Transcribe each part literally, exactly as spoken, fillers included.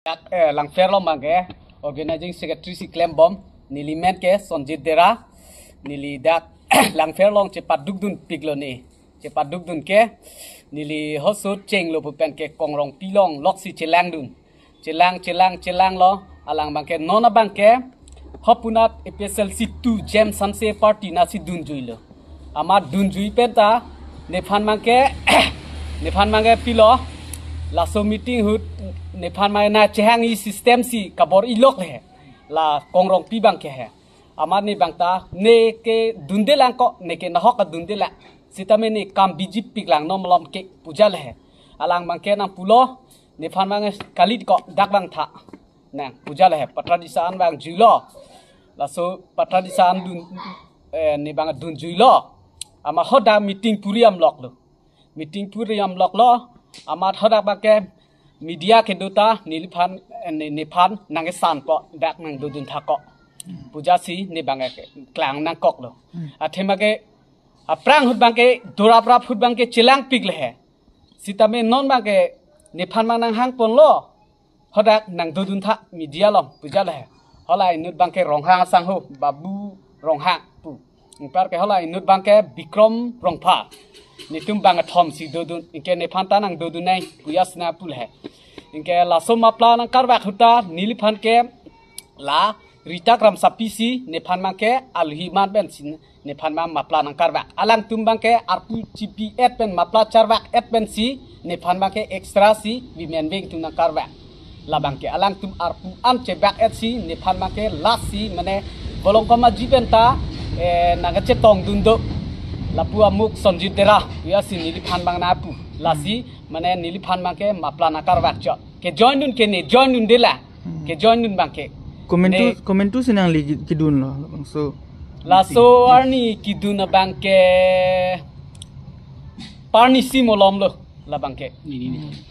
Dak eh, Langpher along abangke organizing secretary si klembom, neli men ke Sonjit Dera, neli dak Langpher along chepadukdun piklo ne, chepadukdun ke neli hoso chenglo pu pen ke Kongrongpi along loksi chelangdun, chelang chelang chelanglo, alang abangke non abangke hopunat A P S L C two James Hanse party nasi dunjuilo. Amat dunjui pen ta nephan abangke nephan abangke pilo, laso meeting ahut nephan abangke nangchehang-i system si kabor-ilok le la Kongrongpi abangke he. Amat ne abang ta ne kedundelang ko, ne ke nahok kedundelang, sitame ne kam bijipiklang non malom ke pu ja le he. Alang abangke nangpulo, nephan abangke kali ko, dak abang tha nang pu ja le he. Patradisa an abang juilo, laso Patradisa an dun eh, ne abang dunjuilo. Amat hadak meeting puri amloklo, meeting puri amloklo. Amat hadak abangke media kedo ta neliphan eh, ne- nephan nangkesanpo, dak nangdodun tha ko pu ja si ne abangke klang nangkoklo. Athema ke aphrang ahut abangke doraprap ahut abangke chelangpik le he, sitame non abangke nephan abang nanghangponlo, hadak nangdodun tha media along pu ja le he. Halahei inut abangke Ronghang asangho, Babu Ronghang pu. Anparke halahei inut abangke Bikrom Rongphar. Netum abang kethom si dodun, anke nephan ta nangdodun nai pu ja si nangpu le he. Anke laso mapla nangkarvak ahut ta neliphan ke la Rita Kramsapi si nephan abangke alohi man pen si nephan abang mapla nangkarvak. Alangtum abangke arpu chipi-et pen, mapla charvak-et pen si nephan abangke extra si women wing atum nangkarvak. La abangke alangtum arpu an chevak-et si nephan abangke lasi mane Volongkom Aji pen ta eh, nangkachetongdun do, lapu amuk Sonjit Dera pu ja si neliphan abang nangpu. Lasi mane neliphan abangke mapla nangkarvak chot. Ke join dun ke ne join dundelang. Ke join dun abangke. Komentu Ne- komentu si nangli ki- kidunlo, labangso. Laso arni kidun abangke parni si malomlo la abangke.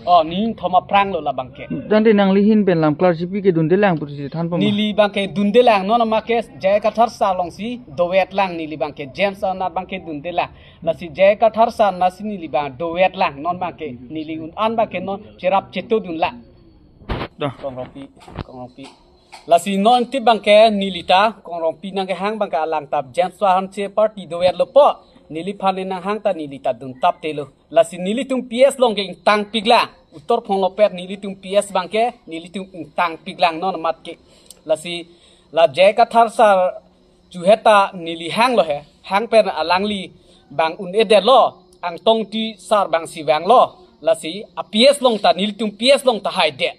Oh, ni thom aphranglo la abangke. Tangte nangli ahin pen lam klarjipi kedundelang pusi thanpo ma? Neli abangke dundelang, non amat ke J I Kathar sir along si dovetlang neli abangke, James anat abangke dundelang. Lasi J I Kathar sir anat si neli abang dovetlang, non abangke neli un-an abangke non cherap chetodunlang. Dah. Kongrongpi, Kongrongpi. Lasi non ti abangke neli ta Kongrongpi nangkehang abangke alang ta James Hanse party dovetlo po. Neliphan nanghang ta neli ta duntaptelo. Lasi nelitum P S along ke ingtangpiklang. Utor phonglopet nelitum P S abangke nelitum ingtangpiklang non amat ke. Lasi la J I Kathar sir chuhet ta neli hanglo he. Hang pen alangli abang un-edetlo. Angtong Engti sir abang si vanglo. Lasi a P S along ta nelitum P S along ta haidet.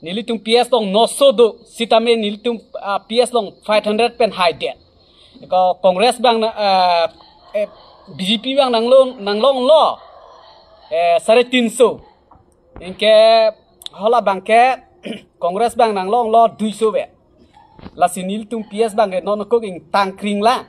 Nelitum P S along noso do, sitame nelitum ah, P S along five hundred pen haidet. Ko Congress abang na, ah, eh, B J P abang nanglong nanglonglo eh, sare tinso. Anke hala abangke Congress abang nanglonglo duiso ve. Lasi nelitum P S abangke non ko ingtangkringlang.